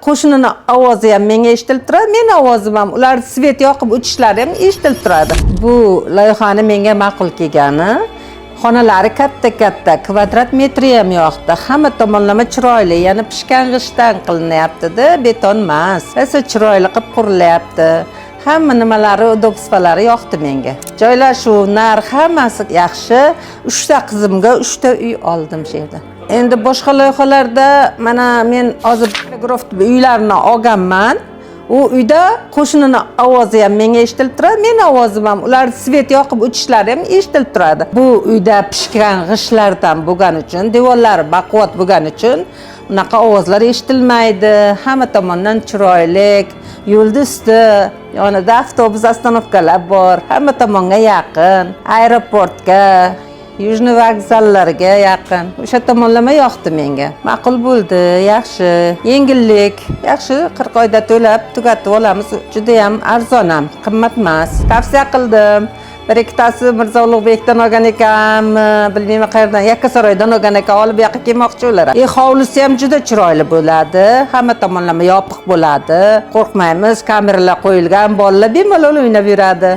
Qo'shnini ovozi ham menga eshitilib turadi, meni ovozim ham, ular свет yoqib o'chishlari ham eshitilib turadi. Bu loyihani menga ma'qul kelgani, xonalari katta katta, kvadrat metri ham yoqdi, hamma tomonlama chiroyli, yana pishgan g'ishtdan qilinyaptida, beton emas, rosa chiroyli qilib qurilyapti. Hamma nimalari, удобство lari yoqdi menga. Joylashuv, narx, hammasi yaxshi. Uchta qizimga uchta uy oldim shu yerda. Endi boshqa loyihalarda, mana men hozir Grove uylarini olganman. U uyda qo'shnini ovozi ham menga eshitilib turadi, meni ovozim ham, ular свет yoqib o'chishlari ham eshitilib turadi. Bu uyda pishgan g'ishtlardan bo'lgani uchun, devorlari baquvvat bo'lgani uchun unaqa ovozlar eshitilmaydi. Hamma tomondan chiroyli, yo'lni usti, yonida avtobus остановка lar bor, hamma tomonga yaqin, aeroportga, Южный vokzallarga yaqin. O'sha tomonlama yoqdi menga, ma'qul bo'ldi. Yaxshi, yengillik yaxshi, 40 oyda to'lab tugatib olamiz. Judayam arzon ham, qimmat emas. Tavsiya qildim. Bir ikkitasi Mirzo Ulug'bekdan olgan ekanmi, bilmayman qayerdan, Yakkasaroydan olgan ekan, olib bu yoqqa kelmoqchi ular. Hovlisi ham juda chiroyli bo'ladi, hamma tomonlama yopiq bo'ladi, qo'rqmaymiz, kameralar qo'yilgan, bolalar bemalol o'ynab yuradi.